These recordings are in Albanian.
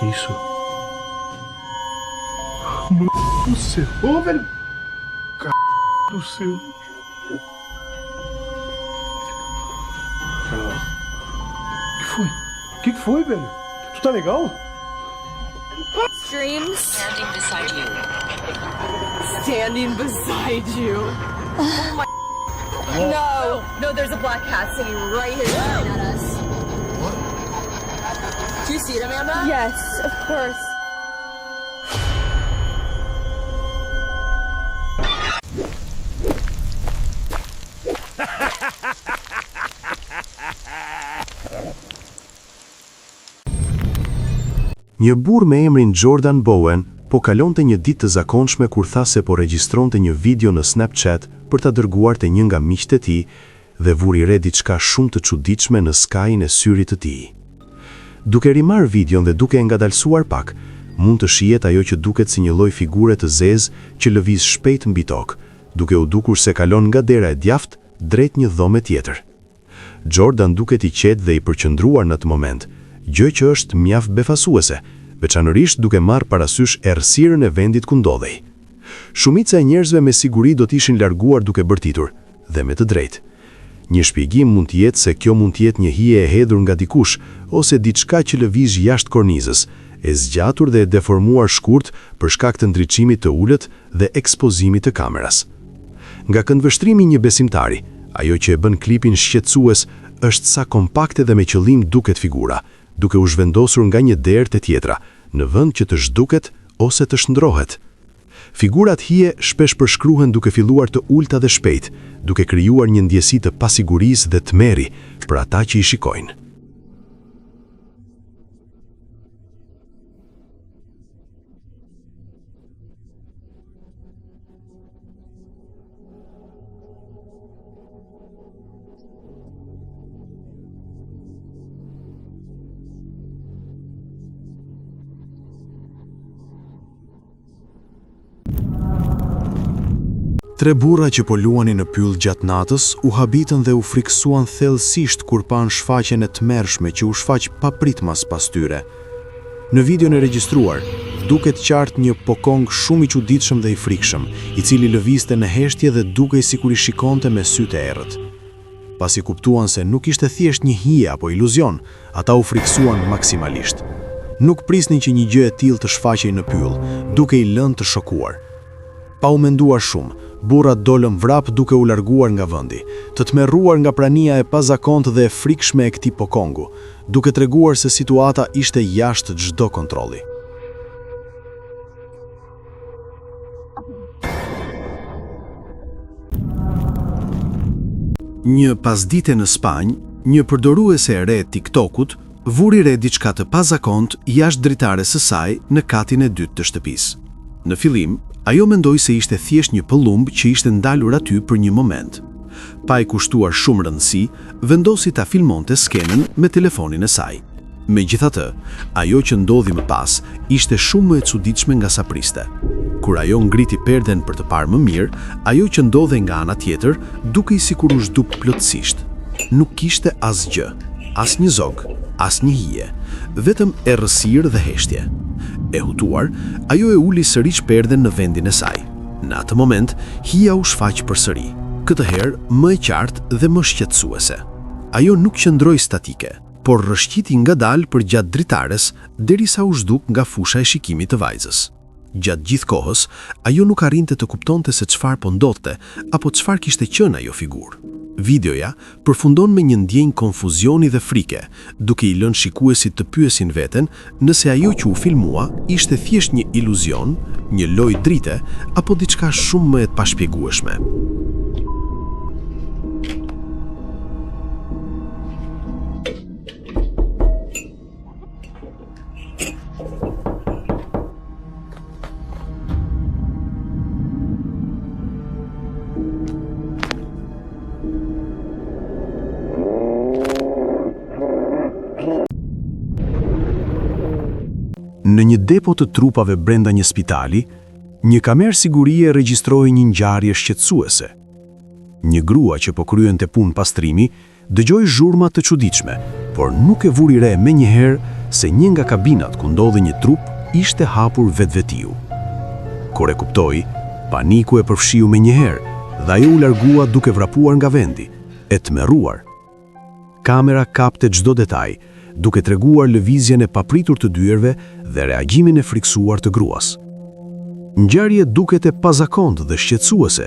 Que isso? Mano do céu. Ô, velho. C do céu. Que foi? Que que foi, velho? Tu tá legal? Streams. Standing beside you. Standing beside you. Oh my. No, no, there's a black cat sitting right here staring at us. What? Do you see it, Amanda? Yes, of course. Një burrë me emrin Jordan Bowen po kalonte një ditë të zakonshme kur tha se po regjistronte një video në Snapchat për ta dërguar te një nga miqtë e tij dhe vuri re diçka shumë të çuditshme në skajin e syrit të tij. Duke rimarrë videon dhe duke e ngadalësuar pak, mund të shihet ajo që duket si një lloj figure të zezë që lëviz shpejt mbi tokë, duke u dukur se kalon nga dera e djathtë drejt një dhome tjetër. Jordan duket i qetë dhe i përqendruar në atë moment, gjë që është mjaft befasuese, veçanërisht duke marrë parasysh errësirën e vendit ku ndodhej. Shumica e njerëzve me siguri do të ishin larguar duke bërtitur, dhe me të drejtë. Një shpjegim mund të jetë se kjo mund të jetë një hije e hedhur nga dikush ose diçka që lëviz jashtë kornizës, e zgjatur dhe e deformuar shkurt për shkak të ndriçimit të ulët dhe ekspozimit të kameras. Nga këndvështrimi i një besimtari, ajo që e bën klipin shqetësues është sa kompakte dhe me qëllim duket figura, duke u zhvendosur nga një derë te tjetra, në vend që të zhduket ose të shndërrohet. Figurat hije shpesh përshkruhen duke filluar të ulëta dhe shpejt, duke krijuar një ndjesi të pasigurisë dhe tmerri për ata që i shikojnë. Tre burra që po luanin në pyll gjatë natës u habitën dhe u frikësuan thellësisht kur panë shfaqjen e tmerrshme që u shfaq papritmas pas tyre. Në videon e regjistruar, duket qartë një pokong shumë i çuditshëm dhe i frikshëm, i cili lëvizte në heshtje dhe dukej sikur i shikonte me sytë e errët. Pasi kuptuan se nuk ishte thjesht një hije apo iluzion, ata u frikësuan maksimalisht. Nuk prisnin që një gjë e tillë të shfaqej në pyll, duke i lënë të shokuar. Pa u menduar shumë, burrat dolën vrap duke u larguar nga vendi, të tmerruar nga prania e pazakontë dhe e frikshme e këtij pokongu, duke treguar se situata ishte jashtë çdo kontrolli. Një pasdite në Spanjë, një përdoruese e re e TikTok-ut vuri re diçka të pazakontë jashtë dritares së saj në katin e dytë të shtëpisë. Në fillim, ajo mendoi se ishte thjesht një pëllumb që ishte ndalur aty për një moment. Pa i kushtuar shumë rëndësi, vendosi ta filmonte skenën me telefonin e saj. Megjithatë, ajo që ndodhi më pas ishte shumë më e çuditshme nga sa priste. Kur ajo ngriti perden për të parë më mirë, ajo që ndodhej nga ana tjetër dukej sikur u zhduk plotësisht. Nuk kishte asgjë, asnjë zog, asnjë hije, vetëm errësirë dhe heshtje. E hutuar, ajo e uli sërish perden në vendin e saj. Në atë moment, hija u shfaq përsëri, këtë herë më e qartë dhe më shqetësuese. Ajo nuk qëndroi statike, por rrëshqiti ngadalë përgjatë dritares derisa u zhduk nga fusha e shikimit të vajzës. Gjatë gjithë kohës, ajo nuk arrinte të kuptonte se çfarë po ndodhte apo çfarë kishte qenë ajo figurë. Videoja përfundon me një ndjenjë konfuzioni dhe frike, duke i lënë shikuesit të pyesin veten nëse ajo që u filmua ishte thjesht një iluzion, një lojë drite apo diçka shumë më e pashpjegueshme. Në një depo të trupave brenda një spitali, një kamerë sigurie regjistroi një ngjarje shqetësuese. Një grua që po kryente punë pastrimi. dëgjoi zhurma të çuditshme, por nuk e vuri re menjëherë se një nga kabinat ku ndodhej një trup ishte hapur vetvetiu. Kur e kuptoi, paniku e përfshiu menjëherë dhe ajo u largua duke vrapuar nga vendi, e tmerruar. Kamera kapte çdo detaj, duke treguar lëvizjen e papritur të dyerve dhe reagimin e frikësuar të gruas. Ngjarja duket e pazakontë dhe shqetësuese,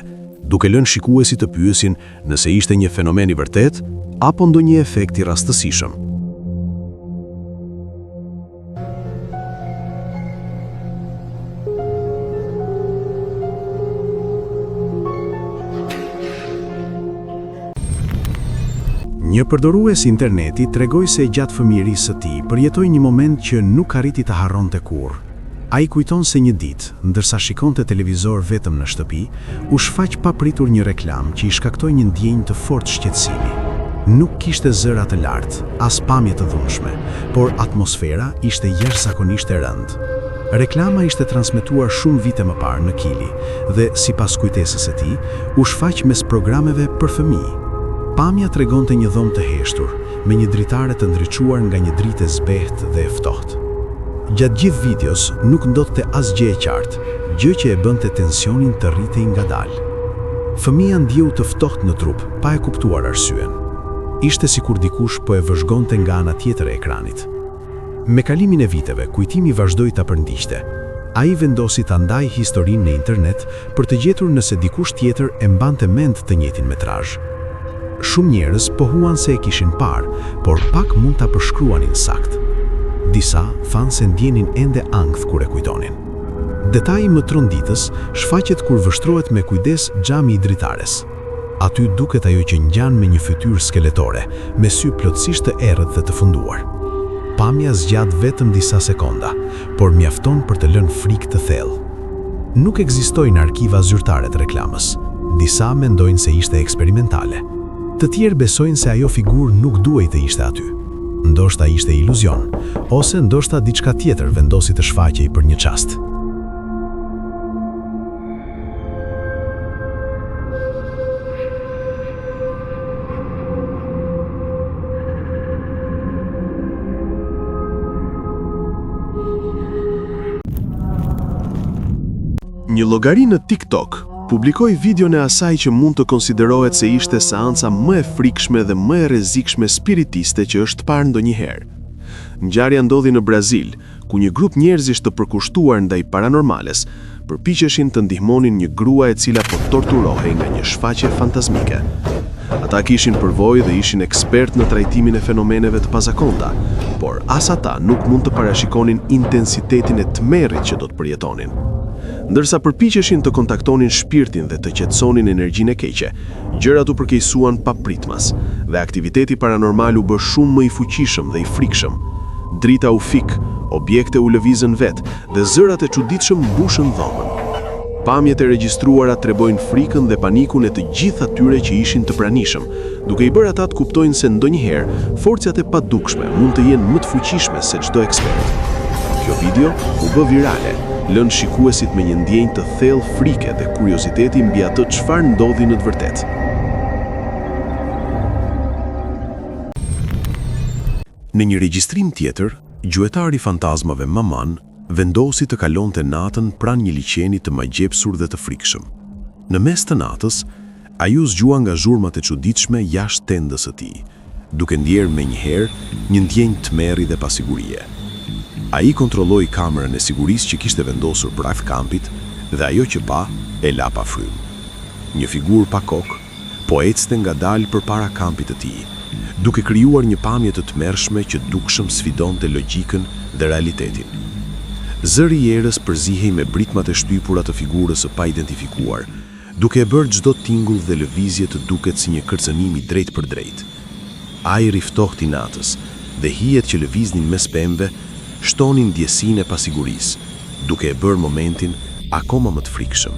duke lënë shikuesit të pyesin nëse ishte një fenomen i vërtetë apo ndonjë efekt i rastësishëm. Një përdorues interneti tregoi se gjatë fëmijërisë së tij përjetoi një moment që nuk arriti ta harronte kurrë. Ai kujton se një ditë, ndërsa shikonte televizor vetëm në shtëpi, u shfaq papritur një reklamë që i shkaktoi një ndjenjë të fortë shqetësimi. Nuk kishte zëra të lartë, as pamje të dhunshme, por atmosfera ishte jashtëzakonisht e rëndë. Reklama ishte transmetuar shumë vite më parë në Kili dhe, sipas kujtesës së tij, u shfaq mes programeve për fëmijë. Pamja tregonte një dhomë të heshtur, me një dritare të ndriçuar nga një dritë e zbehtë dhe e ftohtë. Gjatë gjithë videos nuk ndodhte asgjë e qartë, gjë që e bënte tensionin të rritej ngadalë. Fëmija ndjeu të ftohtë në trup, pa e kuptuar arsyen. Ishte sikur dikush po e vëzhgonte nga ana tjetër e ekranit. Me kalimin e viteve, kujtimi vazhdoi ta përndiqte. Ai vendosi ta ndajë historinë në internet për të gjetur nëse dikush tjetër e mbante mend të njëjtin metrazh. Shumë njerëz pohuan se e kishin parë, por pak mund ta përshkruanin saktë. Disa thanë se ndjenin ende ankth kur e kujtonin. Detaji më tronditës shfaqet kur vështrohet me kujdes xhami i dritares. Aty duket ajo që ngjan me një fytyrë skeletore, me sy plotësisht të errët dhe të funduar. Pamja zgjat vetëm disa sekonda, por mjafton për të lënë frikë të thellë. Nuk ekzistojnë arkiva zyrtare të reklamës. Disa mendojnë se ishte eksperimentale. Të tjerë besojnë se ajo figurë nuk duhej të ishte aty. Ndoshta ishte iluzion, ose ndoshta diçka tjetër vendosi të shfaqej për një çast. Një llogari në TikTok publikoi videon e asaj që mund të konsiderohet se ishte seanca më e frikshme dhe më e rrezikshme spiritiste që është parë ndonjëherë. Ngjarja ndodhi në Brazil, ku një grup njerëzish të përkushtuar ndaj paranormales përpiqeshin të ndihmonin një grua e cila po torturohej nga një shfaqje fantazmike. Ata kishin përvojë dhe ishin ekspertë në trajtimin e fenomeneve të pazakonta, por as ata nuk mund të parashikonin intensitetin e tmerrit që do të përjetonin. Ndërsa përpiqeshin të kontaktonin shpirtin dhe të qetësonin energjinë e keqe, gjërat u përkeqësuan papritmas dhe aktiviteti paranormal u bë shumë më i fuqishëm dhe i frikshëm. Drita u fik, objekte u lëvizën vetë dhe zërat e çuditshëm mbushën dhomën. Pamjet e regjistruara tregojnë frikën dhe panikun e të gjithë atyre që ishin të pranishëm, duke i bërë ata të kuptojnë se ndonjëherë forcat e padukshme mund të jenë më të fuqishme se çdo ekspert. Kjo video u bë virale, lënë shikuesit me një ndjenjë të thellë frike dhe kurioziteti mbi atë çfarë ndodhi në të vërtetë. Në një regjistrim tjetër, gjuetari i fantazmave Maman vendosi të kalonte natën pranë një liqeni të magjepsur dhe të frikshëm. Në mes të natës, ai u zgjua nga zhurmat e çuditshme jashtë tendës së tij, duke ndjerë menjëherë një ndjenjë tmerri dhe pasigurie. Ai kontrolloi kamerën e sigurisë që kishte vendosur përreth kampit dhe ajo që pa e la pa frymë. Një figurë pa kokë, po ecte ngadalë përpara kampit të tij, duke krijuar një pamje të tmerrshme që dukshëm sfidonte logjikën dhe realitetin. Zëri i erës përzihej me britmat e shtypura të figurës së paidentifikuar, duke e bërë çdo tingull dhe lëvizje të duket si një kërcënim i drejtpërdrejtë. Ajri i ftohtë i natës dhe hijet që lëviznin mes pemëve shtonin ndjesinë e pasigurisë, duke e bërë momentin akoma më të frikshëm.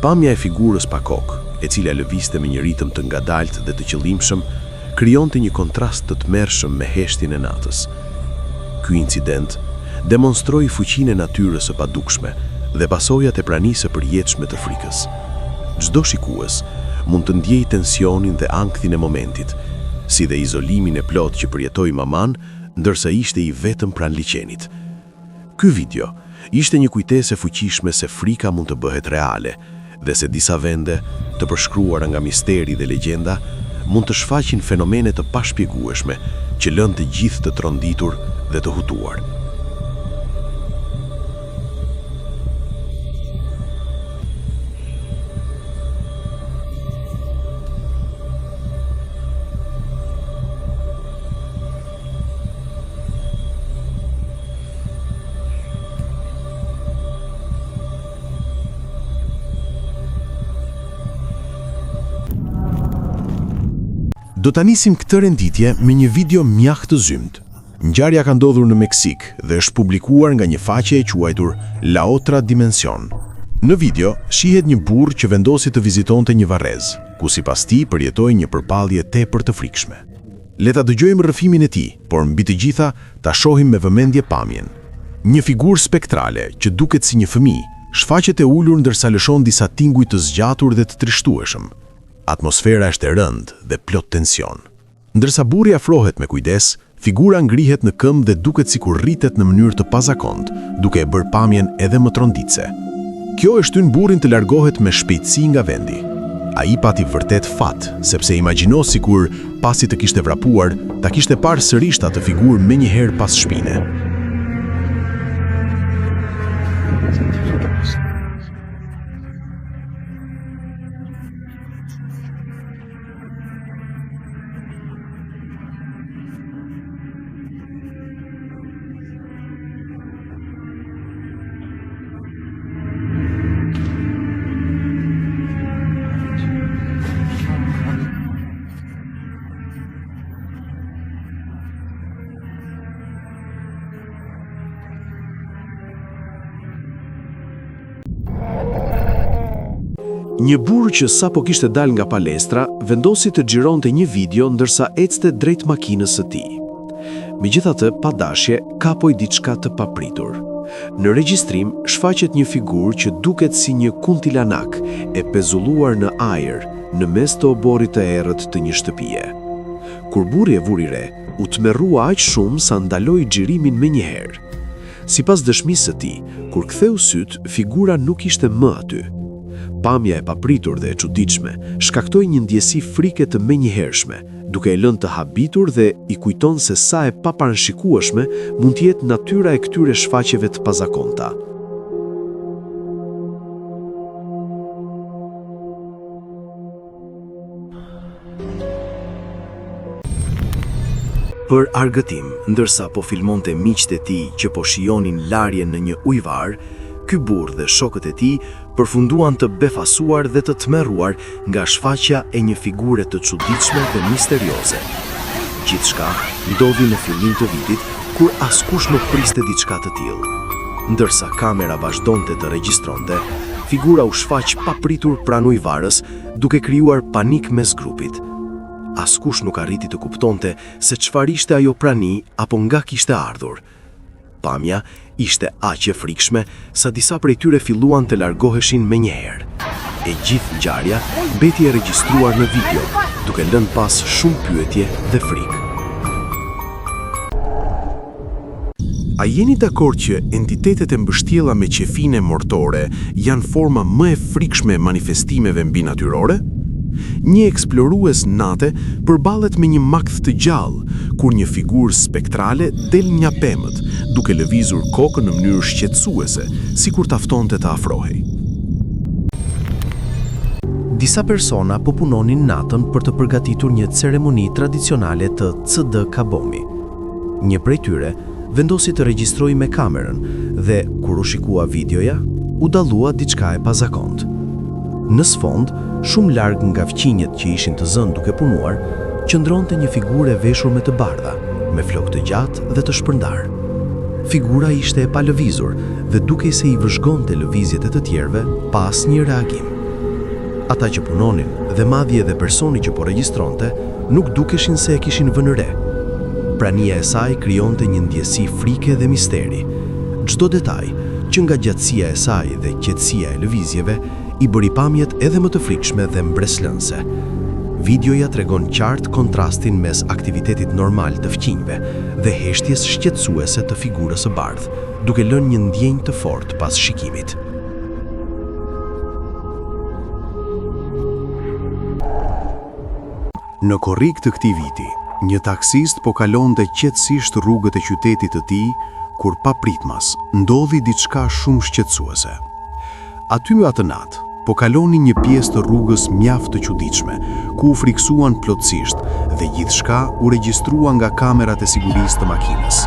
Pamja e figurës pa kokë, e cila lëvizte me një ritëm të ngadaltë dhe të qëllimshëm, krijonte një kontrast të tmerrshëm me heshtjen e natës. Ky incident demonstroi fuqinë e natyrës së padukshme dhe pasojat e pranisë së përjetshme të frikës. Çdo shikues mund të ndjejë tensionin dhe ankthin e momentit. si dhe izolimin e plotë që përjetoi mamanë ndërsa ishte i vetëm pranë liqenit. Ky video ishte një kujtesë e fuqishme se frika mund të bëhet reale dhe se disa vende, të përshkruara nga misteri dhe legjenda, mund të shfaqin fenomene të pashpjegueshme që lënë të gjithë të tronditur dhe të hutuar. Do ta nisim këtë renditje me një video mjaft të zymtë. Ngjarja ka ndodhur në Meksikë dhe është publikuar nga një faqe e quajtur La Otra Dimension. Në video shihet një burrë që vendosi të vizitonte një varrezë, ku sipas tij përjetoi një përpallje tepër të frikshme. Le ta dëgjojmë rrëfimin e tij, por mbi të gjitha, ta shohim me vëmendje pamjen. Një figurë spektrale, që duket si një fëmijë, shfaqet e ulur ndërsa lëshon disa tinguj të zgjatur dhe të trishtueshëm. Atmosfera është e rëndë dhe plot tension. Ndërsa burri afrohet me kujdes, figura ngrihet në këmbë dhe duket sikur rritet në mënyrë të pazakontë, duke e bërë pamjen edhe më tronditëse. Kjo e shtyn burrin të largohet me shpejtësi nga vendi. Ai pati vërtet fat, sepse imagjino sikur, pasi të kishte vrapuar, ta kishte parë sërish atë figurë menjëherë pas shpine. Një burrë që sapo kishte dalë nga palestra vendosi të xhironte një video ndërsa ecte drejt makinës së tij. Megjithatë, pa dashje, kapoi diçka të papritur. Në regjistrim shfaqet një figurë që duket si një kuntilanak e pezulluar në ajër, në mes të oborrit të errët të një shtëpie. Kur burri e vuri re, u tmerrua aq shumë sa ndaloi xhirimin menjëherë. Sipas dëshmisë së tij, kur ktheu sytë, figura nuk ishte më aty. Pamja e papritur dhe e çuditshme shkaktoi një ndjesi frike të menjëhershme, duke e lënë të habitur dhe i kujton se sa e paparashikueshme mund të jetë natyra e këtyre shfaqjeve të pazakonta. Për argëtim, ndërsa po filmonte miqtë e tij që po shijonin larjen në një ujëvarë, ky burrë dhe shokët e tij përfunduan të befasuar dhe të tmerruar nga shfaqja e një figure të çuditshme dhe misterioze. Gjithçka ndodhi në fillim të vitit, kur askush nuk priste diçka të tillë. Ndërsa kamera vazhdonte të regjistronte, figura u shfaq papritur pranë ujëvarës, duke krijuar panik mes grupit. Askush nuk arriti të kuptonte se çfarë ishte ajo prani apo nga kishte ardhur. Pamja ishte aq e frikshme sa disa prej tyre filluan të largoheshin menjëherë. E gjithë ngjarja mbeti e regjistruar në video, duke lënë pas shumë pyetje dhe frikë. A jeni dakord që entitetet e mbështjella me qefine mortore janë forma më e frikshme e manifestimeve mbinatyrore? Një eksplorues nate përballet me një makth të gjallë, kur një figurë spektrale del nga pemët, duke lëvizur kokën në mënyrë shqetësuese, sikur ta ftonte të afrohej. Disa persona po punonin natën për të përgatitur një ceremoni tradicionale të CD Kabomi. Një prej tyre vendosi të regjistrojë me kamerën dhe, kur u shikua videoja, u dallua diçka e pazakontë. Në sfond, shumë larg nga fqinjët që ishin të zënë duke punuar, qëndronte një figurë e veshur me të bardha, me flokë të gjatë dhe të shpërndarë. Figura ishte e palëvizur dhe dukej se i vëzhgonte lëvizjet e të tjerëve pa asnjë reagim. Ata që punonin dhe madje edhe personi që po regjistronte nuk dukeshin se e kishin vënë re. Prania e saj krijonte një ndjesi frike dhe misteri. Çdo detaj, që nga gjatësia e saj dhe qetësia e lëvizjeve, i bëri pamjet edhe më të frikshme dhe mbresëlënëse. Videoja tregon qartë kontrastin mes aktivitetit normal të fqinjve dhe heshtjes shqetësuese të figurës së bardhë, duke lënë një ndjenjë të fortë pas shikimit. Në korrik të këtij viti, një taksist po kalonte qetësisht rrugët e qytetit të tij kur papritmas ndodhi diçka shumë shqetësuese. Aty atë natë, po kalonin një pjesë të rrugës mjaft të çuditshme, ku u frikësuan plotësisht dhe gjithçka u regjistrua nga kamerat e sigurisë të makinës.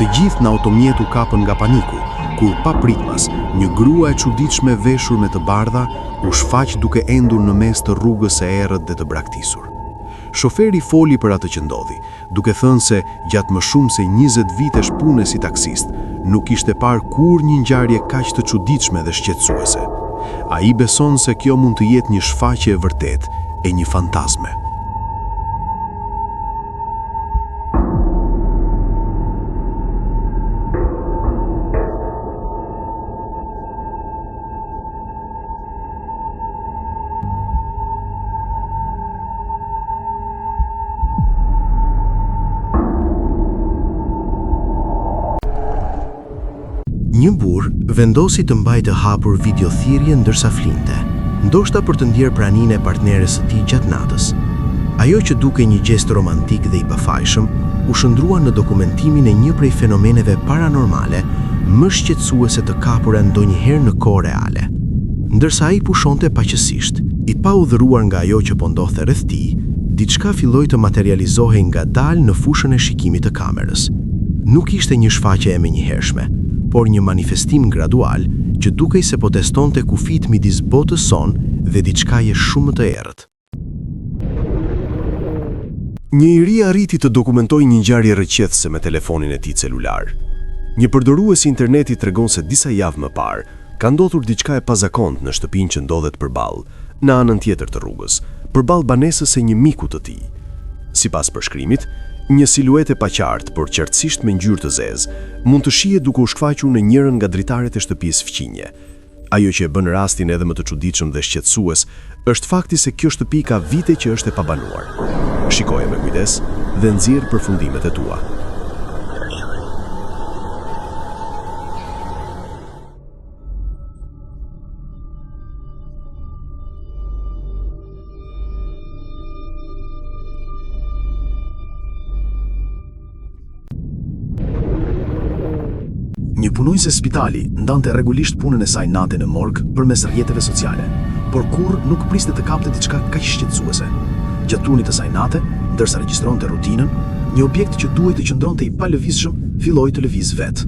Të gjithë në automjet u kapën nga paniku, kur papritmas një grua e çuditshme veshur me të bardha u shfaq duke endur në mes të rrugës së errët dhe të braktisur. Shoferi foli për atë që ndodhi, duke thënë se gjatë më shumë se 20 vitesh pune si taksist, nuk kishte parë kurrë një ngjarje kaq të çuditshme dhe shqetësuese. Ai beson se kjo mund të jetë një shfaqje e vërtetë e një fantazme. Një burrë vendosi të mbajë të hapur video-thirrje ndërsa flinte, ndoshta për të ndjerë praninë e partneres së tij gjatë natës. Ajo që dukej një gjest romantik dhe i pafajshëm, u shndërrua në dokumentimin e një prej fenomeneve paranormale më shqetësuese të kapura ndonjëherë në kohë reale. Ndërsa ai pushonte paqësisht, i paudhëruar nga ajo që po ndodhte rreth tij, diçka filloi të materializohej ngadalë në fushën e shikimit të kamerës. Nuk ishte një shfaqje e menjëhershme, por një manifestim gradual që dukej se po testonte kufijtë midis botës sonë dhe diçkaje shumë më të errët. Një i ri arriti të dokumentojë një ngjarje rrëqethëse me telefonin e tij celular. Një përdorues i internetit tregon se disa javë më parë, ka ndodhur diçka e pazakontë në shtëpinë që ndodhet përballë, në anën tjetër të rrugës, përballë banesës së një miku të tij. Sipas përshkrimit, një siluetë e paqartë, por qartësisht me ngjyrë të zezë, mund të shihet duke u shfaqur në njërën nga dritaret e shtëpisë fqinje. Ajo që e bën rastin edhe më të çuditshëm dhe shqetësues është fakti se kjo shtëpi ka vite që është e pabanuar. Shikoje me kujdes dhe nxirr përfundimet e tua. Një punonjëse spitali ndante rregullisht punën e saj nate në morg përmes rrjeteve sociale, por kurrë nuk priste të kapte diçka kaq shqetësuese. Gjatë turnit të saj nate, ndërsa regjistronte rutinën, një objekt që duhej të qëndronte i palëvizshëm filloi të lëvizë vetë.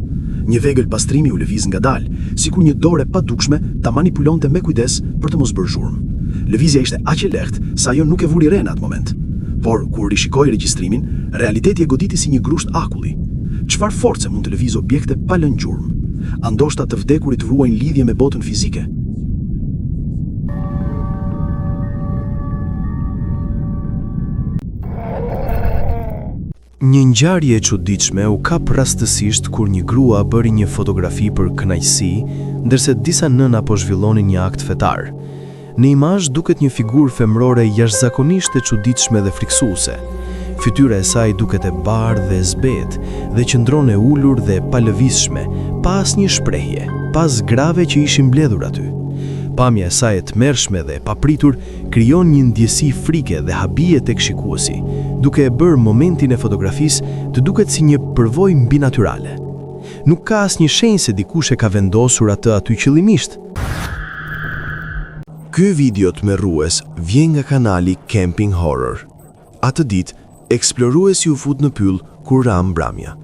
Një vegël pastrimi u lëviz ngadalë, sikur një dorë e padukshme ta manipulonte me kujdes për të mos bërë zhurmë. Lëvizja ishte aq e lehtë sa ajo nuk e vuri re në atë moment. Por, kur rishikoi regjistrimin, realiteti e goditi si një grusht akulli. Çfarë force mund të lëvizë objekte pa lënë gjurmë? A ndoshta të vdekurit ruajnë lidhje me botën fizike? Një ngjarje e çuditshme u kap rastësisht kur një grua bëri një fotografi për kënaqësi, ndërsa disa nëna po zhvillonin një akt fetar. Në imazh duket një figurë femërore jashtëzakonisht e çuditshme dhe frikësuese. Fytyra e saj duket e bardhë dhe e zbehtë dhe qëndron e ulur dhe e palëvizshme, pa asnjë shprehje, pas grave që ishin mbledhur aty. Pamja e saj e tmerrshme dhe e papritur krijon një ndjesi frike dhe habie tek shikuesi, duke e bërë momentin e fotografisë të duket si një përvojë mbinatyrale. Nuk ka asnjë shenjë se dikush e ka vendosur atë aty qëllimisht. Ky video tmerrues vjen nga kanali Camping Horror. Atë ditë, eksploruesi u fut në pyll kur ra mbrëmja.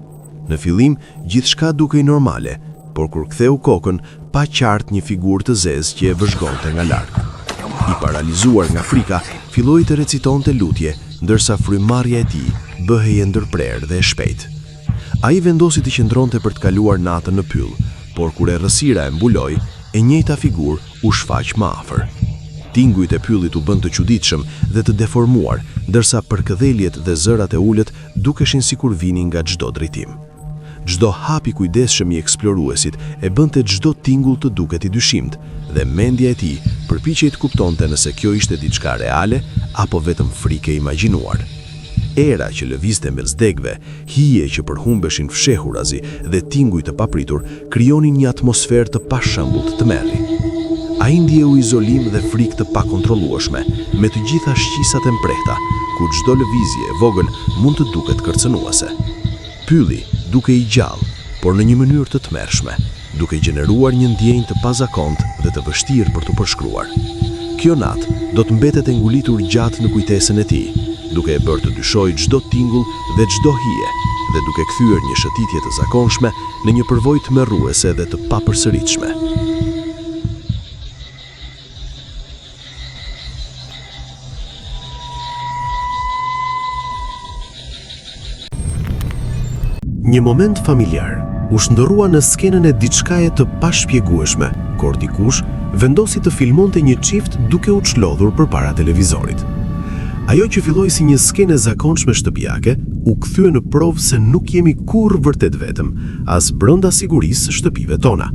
Në fillim, gjithçka dukej normale, por kur ktheu kokën, pa qartë një figurë të zezë që e vëzhgonte nga larg. I paralizuar nga frika, filloi të recitonte lutje, ndërsa frymëmarrja e tij bëhej e ndërprerë dhe e shpejtë. Ai vendosi të qëndronte për të kaluar natën në pyll, por kur errësira e mbuloi, e njëjta figurë u shfaq më afër. Tingujt e pyllit u bënë të çuditshëm dhe të deformuar, ndërsa përkëdheljet dhe zërat e ulët dukeshin sikur vinin nga çdo drejtim. Çdo hap i kujdesshëm i eksploruesit e bënte çdo tingull të duket i dyshimtë dhe mendja e tij përpiqej të kuptonte nëse kjo ishte diçka reale apo vetëm frikë e imagjinuar. Era që lëvizte mes degëve, hije që përhumbeshin fshehurazi dhe tinguj të papritur krijonin një atmosferë të pashembullt tmerri. Ai ndjeu izolim dhe frikë të pakontrollueshme, me të gjitha shqisat e mprehta, ku çdo lëvizje e vogël mund të duket kërcënuese. Pylli dukej i gjallë, por në një mënyrë të tmerrshme, duke gjeneruar një ndjenjë të pazakontë dhe të vështirë për t'u përshkruar. Kjo natë do të mbetet e ngulitur gjatë në kujtesën e tij, duke e bërë të dyshojë çdo tingull dhe çdo hije, dhe duke kthyer një shëtitje të zakonshme në një përvojë tmerruese dhe të papërsëritshme. Një moment familjar u shndërrua në skenën e diçkaje të pashpjegueshme, kur dikush vendosi të filmonte një çift duke u çlodhur përpara televizorit. Ajo që filloi si një skenë e zakonshme shtëpiake, u kthye në provë se nuk jemi kurrë vërtet vetëm, as brenda sigurisë së shtëpive tona.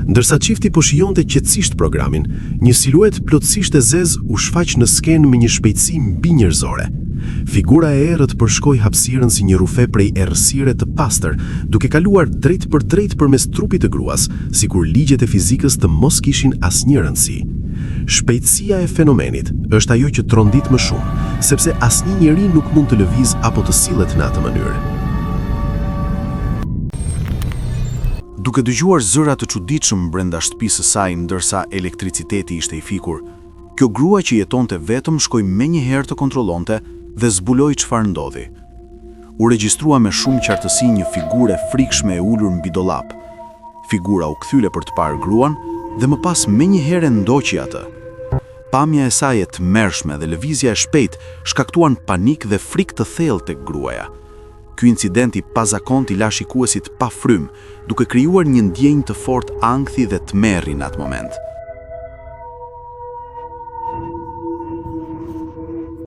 Ndërsa çifti po shijonte qetësisht programin, një siluetë plotësisht e zezë u shfaq në skenë me një shpejtësi mbinjerëzore. Figura e errët përshkoi hapësirën si një rrufe prej errësire të pastër, duke kaluar drejtpërdrejt përmes trupit të gruas, sikur ligjet e fizikës të mos kishin asnjë rëndësi. Shpejtësia e fenomenit është ajo që trondit më shumë, sepse asnjë njeri nuk mund të lëvizë apo të sillet në atë mënyrë. Duke dëgjuar zëra të çuditshëm brenda shtëpisë së saj ndërsa elektriciteti ishte i fikur, kjo grua që jetonte vetëm shkoi menjëherë të kontrollonte dhe zbuloi çfarë ndodhi. U regjistrua me shumë qartësi një figurë e frikshme e ulur mbi dollap. Figura u kthye për të parë gruan dhe më pas menjëherë e ndoqi atë. Pamja e saj e tmerrshme dhe lëvizja e shpejtë shkaktuan panik dhe frikë të thellë tek gruaja. Ky incident i pazakontë i la shikuesit pa frymë, duke krijuar një ndjenjë të fortë ankthi dhe tmerri në atë moment.